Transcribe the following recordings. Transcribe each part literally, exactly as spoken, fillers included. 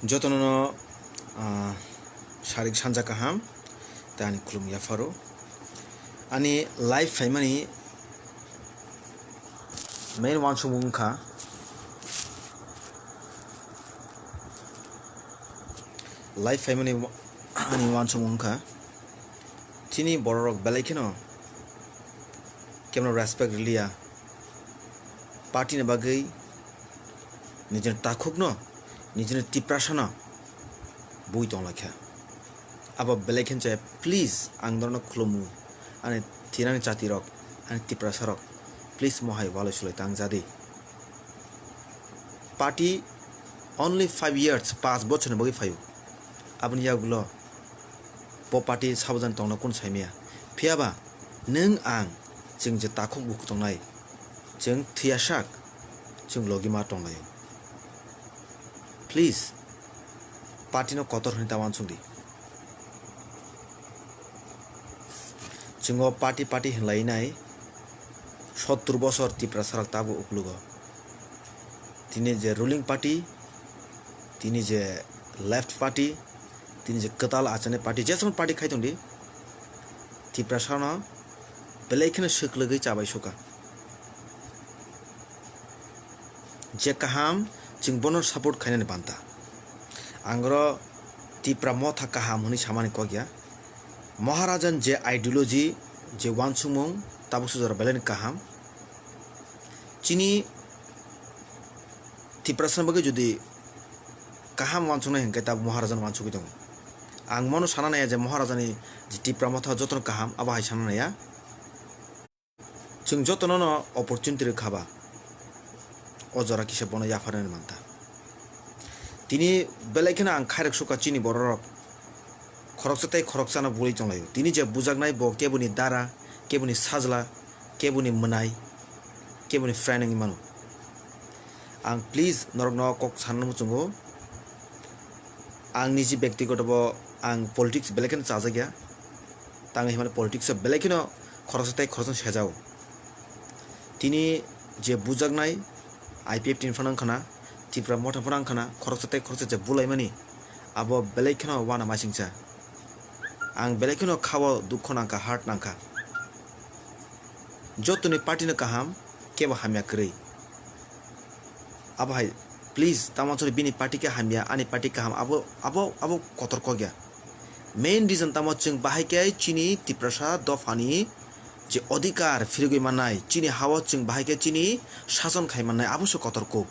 Jotono no, ah, sarik sanja kaham, tei ani khulum yapharo. Ani live phaimani main uansukmung wngkha, live phaimani wa-, ani uansukmung wngkha, chini bororok belai kheno kebono respect rwliya, party ni bagwi nijini takhukno, nijini Tiprasano bui tonglaikha. Abo belai khe se, please, ang norokno khulumu, ani thinani chatirok, ani Tiprasarok, please, mohai walai sulai tang jadi. Party only five years, paanch bochorni bagwi phaio. Aboni yagulo bo party sabojan tongna kun saimaya. Phiyaba nwng ang chwng je takhuk bukhuk tongnai, chwng thwiyasak, chwng logi ma tonglaio. Please, party no kotor hwnwi ta uansuk di. Chwng o party party hwnlai nai sottur bosor Tiprasarok tabuk uklugo. Tini je ruling party, tini je left party, tini je kwtal achani party, jesong party khai tongdi, Tiprasano belai kheno swklwgwi chabai suka. Je kaham, chwng bono support khainani banta. Ang oro Tipra Motha kaham hwnwi samani kok ya. Maharajan je ideology, je uansukmung, tabuk se jora belai ni kaham. Chini Tiprasani bagwi jodi kaham uansuknai hinkhe tabuk Maharajan uansukgwi tongo. Ang mono sana naiya je Maharajani je Tipra Motha jotono kaham, abo hai sana naiya. Chwng jotono no opportunity rwkha ba, o jora kisa bono yapharnani manta. Tini belai kheno ang khairok sukha chini bororok khoroksa tei khoroksano bui tonglaio. Tini je bujaknai bo keboni dara, keboni sajla, keboni mwnai, keboni friend wngwi mano. Ang please norokno kok sanani muchungo. Ang niji bektigoto bo ang politics belai kheno chajakya. Tangwi himani politics o belai kheno khoroksa tei khoroksa sejao. Tini je bujaknai I P F T ni phano wngkhana, Tipra Motha phano wngkhana, khoroksa tei khoroksa je bulaimani, abo belai kheno uanamasingcha. Ang belai kheno khao dukho nangkha, hurt nangkha. Jotoni party no kaham, kebo hamya kwrwi. Abo hai, please, tamo chwng bini party khe hamya, ani party kaham, abo, abo, abo kotor kok ya. Main reason tamo chwng bahai khe chini Tiprasa dophani je odhikar phirigwi mannai, chini hao chwng bahai khe chini sason khai mannai, abo se kotor kok.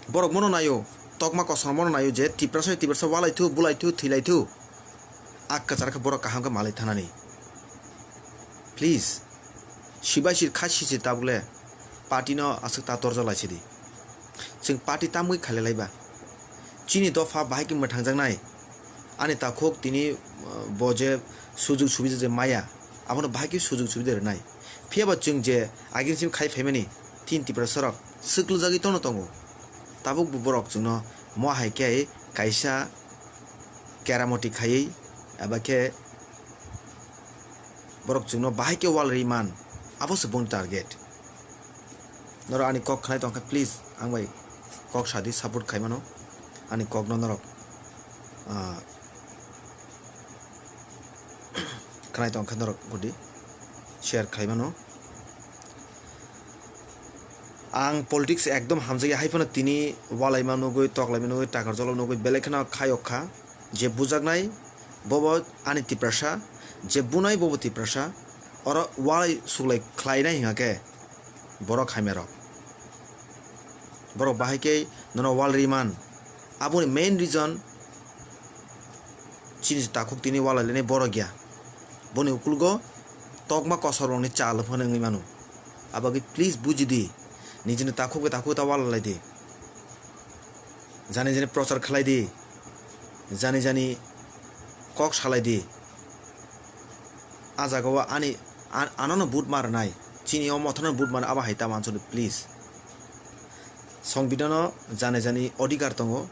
Borok mono naio, tokma kosom mono naio je Tiprasa, Tiprasa walai thu, bulai thu, thwilai thu. A kwchar khe borok kaham khe malai thanani. Please, sibai sir kha sisir tabuk le party no aswk ta torjak lai sidi. Chwng party tamwi khailai laiba. Chini dopha bahai khe mwthangjaknai. Ani takhuk tini, uh, bo je sujug subida je maya, abono bahai khe sujug subida rwnai. Phiyaba chwng je agini simi khai phaimani tin Tiprasarok swklwjagwi tono tongo. Tabuk bo borok chwngno mo hai khe kaisa keramoti khaiwi eba khe borok chwngno bahai khe wal ri man, abo se boni target. Norok ani kok khnai tongkha, please, ang bai kok sadi, support khai mano ani kokno norok, ah, khnai tongkha norok gudi share khai mano. Ang politics ekdom hamjakya, hai phano tini walaima nugwi, toklaima nugwi, takar jolo nugwi, belai kheno khayok kha. Je bujaknai, bobo ani Tiprasa, je bunai, bobo Tiprasa. Oro walai suklai khlainai hingkha khe borok hamyarok. Borok bahai khe nono wal riman. Aboni main reason chini takhuk tini walai lainai borok ya. Boni ukulgo tokma kosorbongni chal phano wngwi mano. Abagwi please buji di. Nijini takhuk bai takhuk ta walai lai di. Jani jani prochar khlai di. Jani jani kok salai di. A jaga o ani, an-, anono vote ma rwnai. Chini o mothano vote ma rw, abo hai ta manso di, please. Songbidano jani jani odhikar tongo.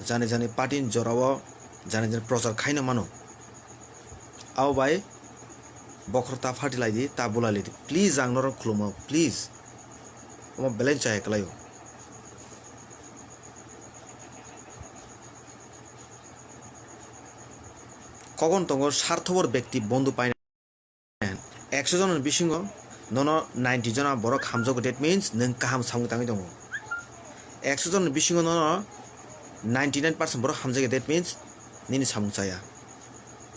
Jani jani party ni jora o jani jani prochar khaino mano. Abo bai bokhorok ta pharti lai di, ta bulai lai di. Please, ang norok khulumo, please. Omo belai chaya kwlaio. Kokon tongo sarthobor bekti bondhu painai. Ekso jona ni bisingo nono ninety jona borok hamjago, that means nwng kaham samung tangwi tongo. Ekso jona ni bisingo nono ninety nine percent borok hamjakya, that means nini samung chaya.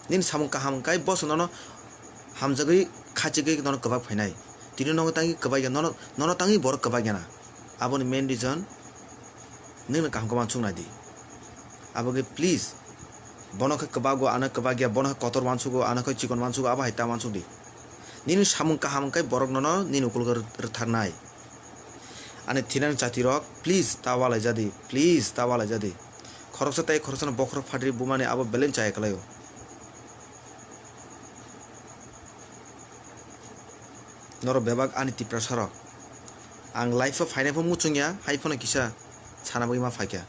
Nini samung kaham wngkha, boso nono hamjagwi khachigwi nono kwbak phainai. Tini nono tangwi kwbakya, nono, nono tangwi borok kwbakya na. Aboni main reason nwngno kaham khe uansuk nai di. Abo khe please, bono khe kwbago, ano kwbakya, bono khe kotor uansugo, ano khe chikon uansugo, abo hai ta uansuk di. Nini samung kaham wngkhe borok nono nini ukulgo rw-, rwtharnai. Ani thinani jatirok, please, ta ualaija di, please, ta ualaija di. Khoroksa tei khoroksano bokhorok phatri bumani abo belai chaya kwlaio. Norok bebak ani Tiprasa rok. Ang life o phainai pho muchungya, hai phano kisa sana bagwi ma phaikha.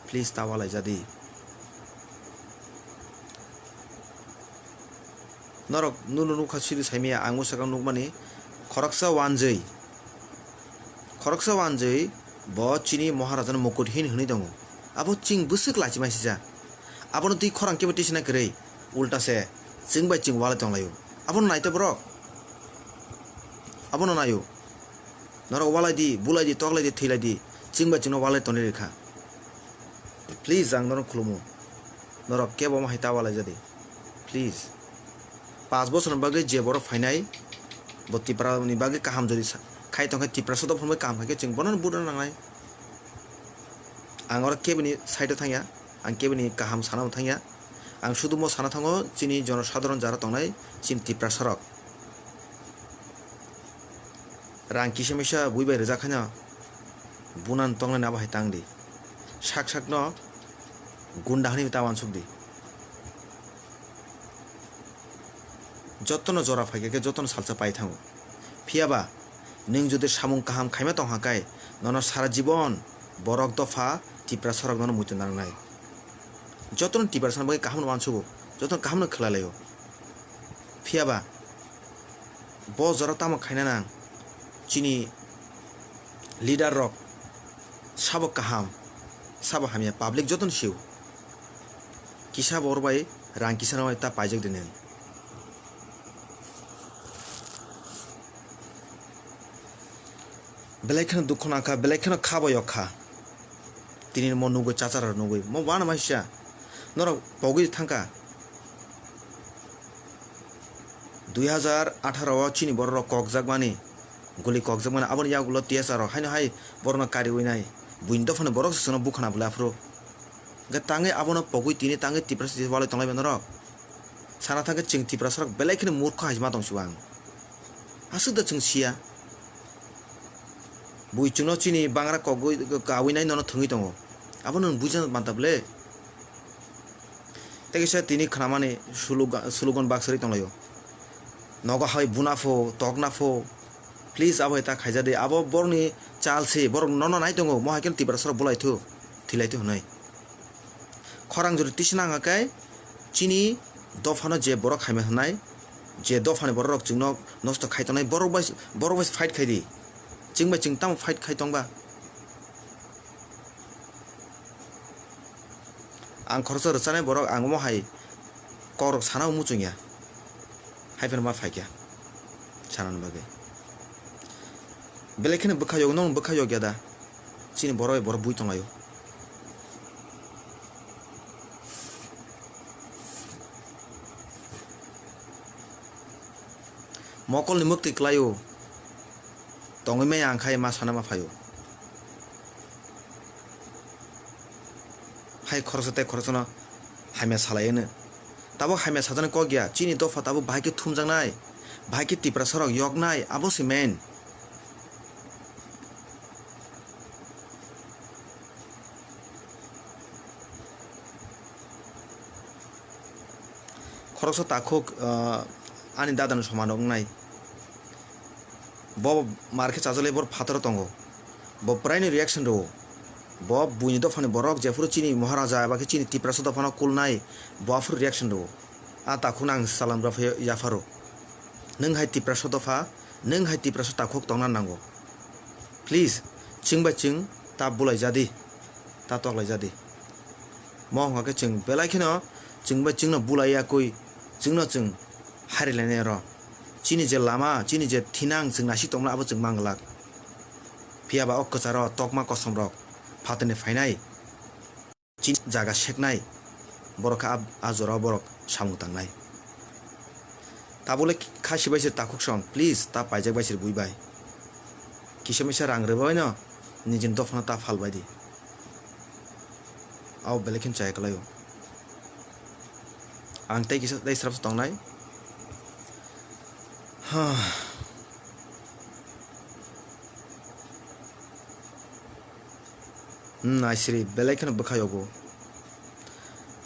Please, ta ualaija di. Norok nunu nukha siri saimaya, ang o sakang nukmani khoroksa uanjwi. Khoroksa uanjwi bo chini Maharajani mukut hin hwnwi tongo. Abo ching bwswk lachimai sija. Abono twi khorang kebo tisina kwrwi, ulta se chwng bai chwng walai tonglaio. Abono naito borok. Abono naio. Norok walai di, bulai di, toklai di, thwilai di. Chwng bai chwngno walai tonwi rwkha. Please, ang norok khulumo. Norok kebo omo hai ta ualaija di. Please. Paanch bosorni bagwi je borok phainai, bo Tiprani bagwi kaham jodi sa-, khai tongkhe, Tiprasa dophani bagwi kaham khaikhe chwng bono vote rwna nangnai. Ang oro keboni side o thangya, ang keboni kaham sana bo thangya. Ang sudumo sana thango chini jonosadharon jara tongnai chini Tiprasa rok. Rang kisa misa bui bai rijak haino bunan tongnai abo hai tang di. Sak sakno gunda hwnwi ta uansuk di. Jotono jora phaikha khe jotono salsa pai thango. Phiyaba nwng jodi samung kaham khaima tongkha khe nono sara jibon borok dopha Tiprasa rok nono muitu nangnai. Jotono Tiprasa bagwi kaham no uansugo, jotono kaham no khwlai laio. Phiyaba bo jora tamo khaina nang, chini leader rok sabo kaham, sabo hamya, public jotono sio. Kisa bor bai rang kisa no bai ta paijak de nwng. Belai kheno dukho nangkha, belai kheno kha bo yok kha. Tini mo nugwi, chachara nugwi, mo uanama sisa. Norok pogwi thangkha. Dui hazar atharo o chini borok rok kokjakmani, guli kokjakmani, aboni yagulo T S R rok haino hai borokno kariwi nai. Buini dophani borok se chwngno bukhana bwlai aphuru. Hwnkhe tangwi abono pogwi tini tangwi Tiprasa walai tonglaimani norok. Sana thangkhe chwng Tiprasa rok belai kheno murkho hai ma tongsibo ang. Aswk da chwng siya. Bui chwngno chini bangra kogwi, kawi nai nono thwngwi tongo. Abono nwng buijana manta ble. Tei kisa tini khnamani slogan, slogan baksari tonglaio. Nogo hai buna pho, tokna pho. Please abo hai ta khaija di. Abo borokni chal se, borok nono nai tongo. Mo hai khe Tiprasa rok bulai thu, thilai thu hwnwi. Khorang jodi tisna wngkha khe chini dophano je borok hamya hwnai, je dophani borok rok chwngno nosto khai tongnai, borok bai, borok bai fight khai di. Chwng bai chwng tamo fight khai tongba? Ang khoroksa rwchanai borok, ang omo hai kokrok sana muchungya. Hai phano ma phaikha sanani bagwi. Belai kheno bwkha yok, nokno bwkha yok ya da? Chini borok bai borok bui tonglaio. Mokolni mwktwi kwlaio. Tongwi maya ang khai ma sana ma phaio. Hai khoroksa tei khoroksano hamya salai hwno. Tabuk hamya sajani kok ya, chini dopha tabuk bahai khe thumjaknai, bahai khe Tiprasa rok yoknai, abo se main. Khoroksa takhuk, ah, ani dadani somano wngnai. Bo mar khe chajalai, bo phataro tongo. Bo praini reaction rwo. Bo buini dophani borok jephuru chini Maharaja eba khe chini Tiprasa dophano kulnai, bo aphuru reaction rwo. A takhukno ang salam rw phai yapharo. Nwng hai Tiprasa dopha, nwng hai Tiprasa takhuk tongna nango. Please, chwng bai chwng ta bulai jadi, ta toklai jadi. Mo wngkha khe chwng belai kheno chwng bai chwngno bulai ya kwi, chwngno chwng hari lainai oro. Chini je lama, chini je thinang chwng naisik tongmani abo chwng manglak. Phiya ba o kwcharo tokma kosom rok phatarni phainai, chini jaga seknai, borok khe a, a jorao borok samung tangnai. Tabole khasi bai se takhuk song, please, ta paijak bai se bui bai. Kisa misa rang rwbaino nijini dophano ta phal bai di. Abo belai kheno chaya kwlaio. Ang tei kisa tei srapsa tongnai. Hmm, naisiri belai kheno bwkha yogo.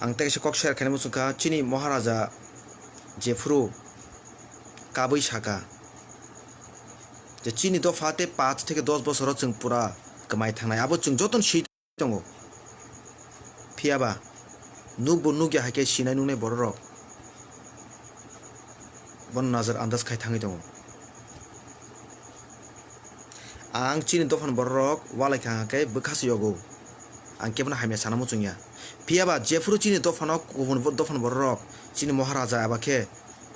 Ang tei kaisa kok share khaina muchungkha, chini Maharaja jephuru kabui saka je chini dopha tei paanch theke dos bosoro chwng pura kwmai thangnai, abo chwng jotono si tongo. Phiya ba nukbo nukya hai khe sinai nuknai bororok bono nazar andas khai thangwi tongo. Ang chini dophani bororok walai kha hwnkhe bwkha se yogo. Ang kebono hamya sana muchungya. Phiya ba jephuru chini dophano kubun bo-, dophani bororok chini Maharaja eba khe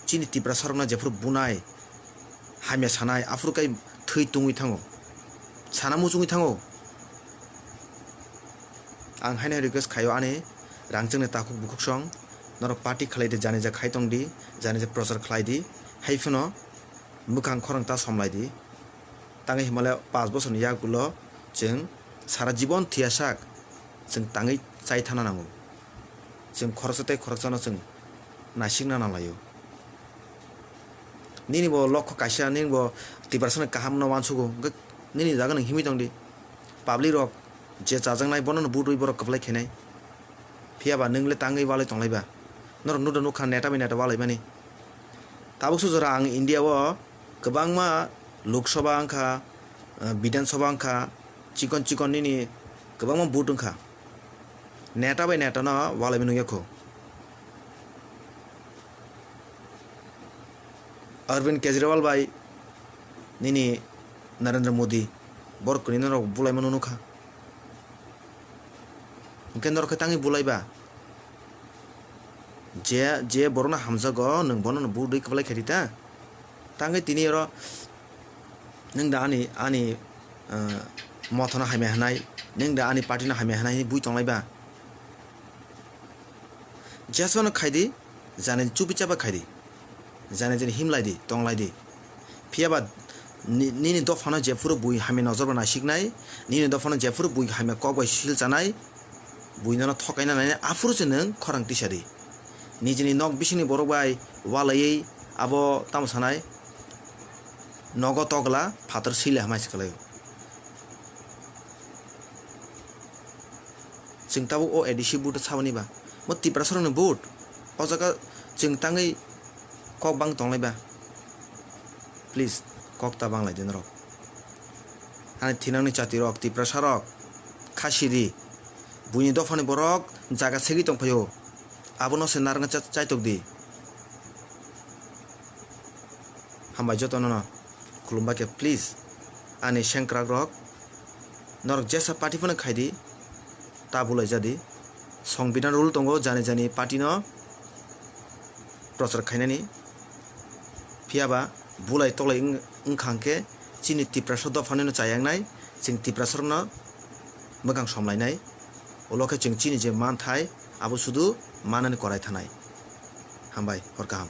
chini Tiprasarokno jephuru bunai, hamya sanai, aphuru khe thwi tungwi thango, sana muchungwi thango. Ang haino request khaio ani rangchakni takhuk bukhuk song, norok party khlai di, janija khai tong di, janija prochar khlai di, hai phano mwkhang khorang ta somlai di. Tangwi himale paanch bosorni yagulo chwng sara jibon thiyasak chwng tangwi chai thana nango. Chwng khoroksa tei khoroksano chwng naisikna nanglaio. Nini bo lokho kaisa, nini bo Tiprasani kahamno uansugo, hwnkhe nini jaga nwng himwi tong di. Public rok je chajaknai bono no vote rwi borok kwplai khainai. Phiya ba nwng le tangwi walai tonglai ba? Norok nukda nukha neta bai neta walai mani. Tabuk sujora ang India o kwbangma Lok Sabha wngkha, eh, Bidhan Sabha wngkha, chikon chikon nini kwbangma vote wngkha. Neta bai neta no walai mani nukya kho. Arvind Kejriwal bai nini Narendra Modi borok kwnwi norok bulai mano nukha. Hwnkhe norok khe tangwi bulai ba? Je, je borokno hamjago, nwng bono no vote rwi kwplai khaidi ta? Tangwi tini oro nwng da ani, ani, ah, mothano hamya hwnai, nwng da ani party no hamya hwnai hinwi bui tonglai ba? Jeswano khaidi, jani chubi chaba khaidi. Jani jani himlai di, tonglai di. Phiya ba ni-, nini dophano jephuru bui hamya nojor bai naisiknai, nini dophano jephuru bui hamya kok bai sil chanai, bui nono thokaina nainai, aphuru se nwng khorang tisa di. Nijini nok bisingni borok bai walaiwi abo tamo sanai, nogo togla phatar sila hamai se kwlaio. Chwng tabuk o A D C vote saboni ba? Bo Tiprasarokni vote. O jaga chwng tangwi kok bang tonglai ba? Please, kok ta banglai di norok. Ani thinangni chatirok, Tiprasarok, kha sidi. Buini dophani borok jaga segwi tongphaio. Abono se narwkna cha-, chaitok di. Hambai jotono no. Khulumbai khe please. Ani sengkrak rok. Norok jesa party phano khaidi. Ta bulai jadi. Songbidan rule tongo jani jani party no prochar khainani. Phiya ba bulai toklai wng-, wngkha hwnkhe chini Tiprasa dophani no chayangnai. Chwng Tiprasa rokno mwkhang somlainai. Ulo khe chwng chini je manthai abo sudu manani korai thanai. Hambai, hor kaham.